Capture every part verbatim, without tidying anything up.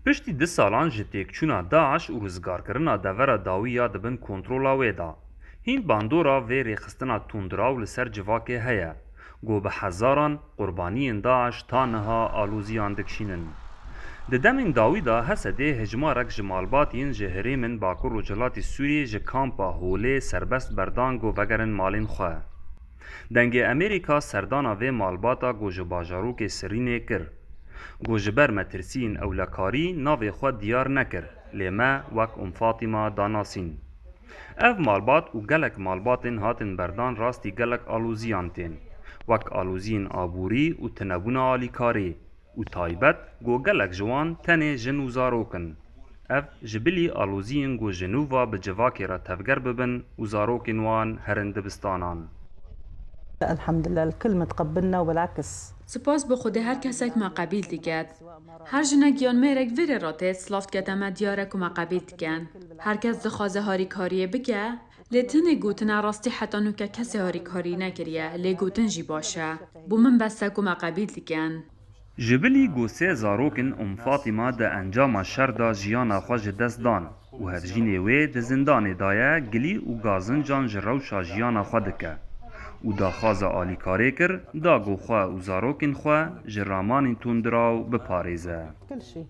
Piştî du salan ji têkçûna DAIŞ û rizgarkirina devera dawî ya di bin kontrola wê de, hîn bandora vê rêxistina tundraw li ser civakê heye, ku bi hezaran qurbaniyên DAIŞ ta niha aloziyan dikişînin. Di demên dawî de Hesedê hejmarek ji malbatiyên ji herêmên Bakur Rojhilatê Sûriyê ji kampa Holê serbest berdan ku vegerin malên xwe. Dengê Amerîka serdana vê malbata ku ji bajarokê Sirînê kir. Ku ji ber metirsiyên ewlekarî navê xwe diyar nekir, lê me wek Ûm Fatîma da nasîn. Ev malbat û gelek malbatên hatin berdan rastî gelek aloziyan tên, wek aloziyên aborî û tunebûna alîkarî û taybet ku gelek ji wan tenê jin û zarok in. Ev ji bilî aloziyên ku ji nû ve bi civakê re tevger bibin û zarokên wan herin dibistanan. الحمد لله الكل متقبلنا وبالعكس. Spas bi Xwedê her kesek me qebîl diket. Her jinek yan mêrek vê rê re tê, silav dikete me diyar e ku me qebîl dikin. Her kes dixwaze harîkariyê bike, lê tenê gotine rastî heta nûke kesê harîkarî nekiriye, lê gotin jî baş e. Bo min bes e ku me qebîl dikin. Ji bilî ku sê zarokên Ûm Fatîma di encama şer de jiyana xwe ji dest dan û hevjînê wê di zindanê de ye, gilî û gazincan ji rewşa jiyana xwe dike û daxwaza alîkarê kir da ku xwe û zarokên xwe ji ramanên tundiraw biparêze. كل شيء.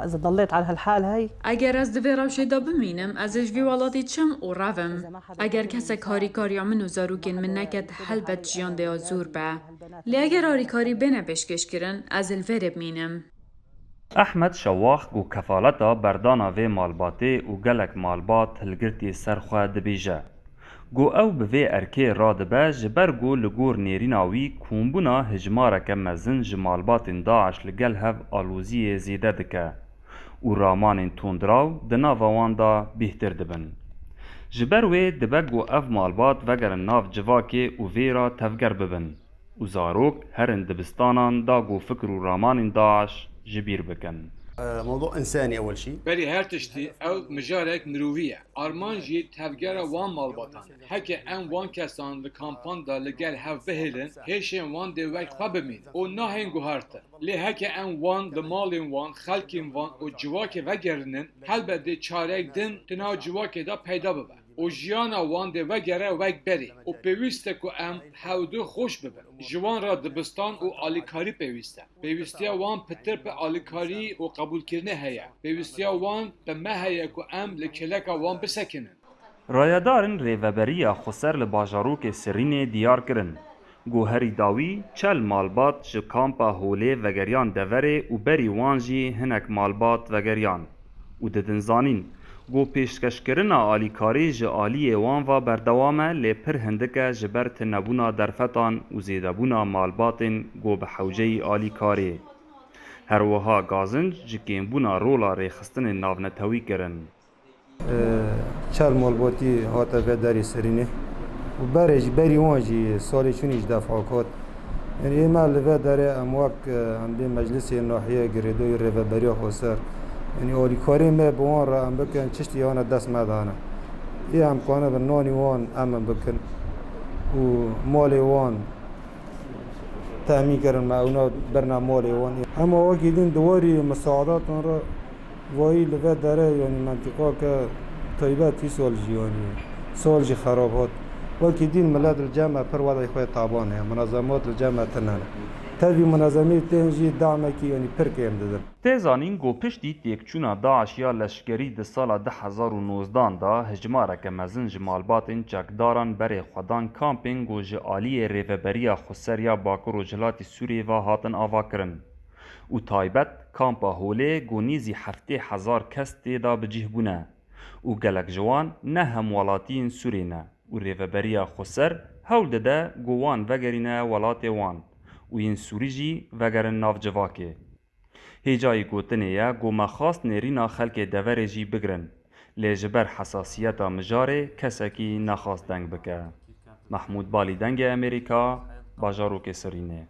إذا ضليت على هالحال هاي. Eger ez di vê rewşê de bimînim, ez ê ji vî welatî çim û revim. Eger kesek harîkariya min û zarokên min neket, helbet jiyan dê ya zor be. Lê eger harîkarî bêne pêşkêşkirin, ez ê li vê rê bimînim. Ehmed Şewax ku kefaleta berdana vê malbatê û gelek malbat hilgirtî ser xwe dibêje ku ew bi vê erkê radibe, ji ber ku li gor nêrîna wî kombûna hejmareke mezin ji malbatên DAIŞ li gel hev aloziyê zêde dike û ramanên tundraw di nava wan de bêhtir dibin. Ji ber wê dibe ku ev malbat vegerin nav civakê û vê re tevger bibin û zarok herin dibistanan da ku fikir û ramanên DAIŞ ji bîr bikin. موضوع إنساني أول شيء. Berî her tiştî ew mijarek mirovî ye. Armanc jî tevgera wan malbatan e. Heke em wan kesan li kampan de li gel hev bihêlin, hêşên wan dê wek xwe bimînin û nahên guhartin. Lê heke em wan li malên wan, xelkên wan û civakê vegerînin, helbet dê çareyek din di nav civakê de peyda bibe. û jiyana wan dê vegere wek berê û pêwîst e ku em hevdu xweş bibin. Ji wan re dibistan û alîkarî pêwîst e. Pêwîstiya wan pitir bi alîkarî û qebûlkirinê heye. Pêwîstiya wan bi me heye ku em li kêleka wan bisekinin. Rayedarên Rêveberiya Xweser li bajarokê Sirînê diyar kirin ku herî dawî çel malbat ji kampa Holê vegeriyan deverê û berî wan jî hinek malbat vegeriyan û didin zanîn ku pêşkeşkirina alîkarî ji aliyê wan ve berdewam e, lê pir hindik e ji ber tunebûna derfetan û zêdebûna malbatên ku bi hewceyî alîkarê. Her wiha gazinc ji kêmbûna rola rêxistinên navnetewî kirin. Çar malbatî hate vê derê serînê û berê jî berî wan jî salê çûnî ji def hat. Yanî ê me li vê derê em wek em bê meclisê nahiyê girêdayî rêveberiya xweser, yanî alîkarî me bi wan re em bikin, çiştî hane dest me de hene. Ê em kanibin nanî wan em em bikin û malê wan temîn kirin me ewna birine malê wan. Hema wekî din di warî misaadatan re vayî li vê derê, yanî mentîqake taybet îsal jî, yanî sal jî xerab hat. Wekî din milet li cem me pir wedê xwe taban heye, munezemat li cem me tune ne. Tevî munezemî tên jî damekî, yanî pir kêm didin. Tê zanîn ku piştî têkçûna DAIŞ ya leşkerî di sala du hezar û nozdan de hejmareke mezin ji malbatên çekdaran berê xwe dan kampên ku ji aliyê Rêveberiya Xweser ya Bakur Rojhilatê Sûriyê ve hatin avakirin û taybet kampa Holê ku nêzî heftê hezar kes tê de bi cih bûne û gelek ji wan ne hemwelatiyên Sûriyê ne û Rêveberiya Xweser hewl dide ku wan vegerîne welatê wan û yên Sûrî jî vegerin nav civakê. Hêcayî gotinê ye ku me xwest nêrîna xelkê deverê jî bigirin, lê ji ber hesasiyeta mijarê kesekî nexwest deng bike. Mehmûd Balî, Dengê Amerîka, bajarokê Sirînê.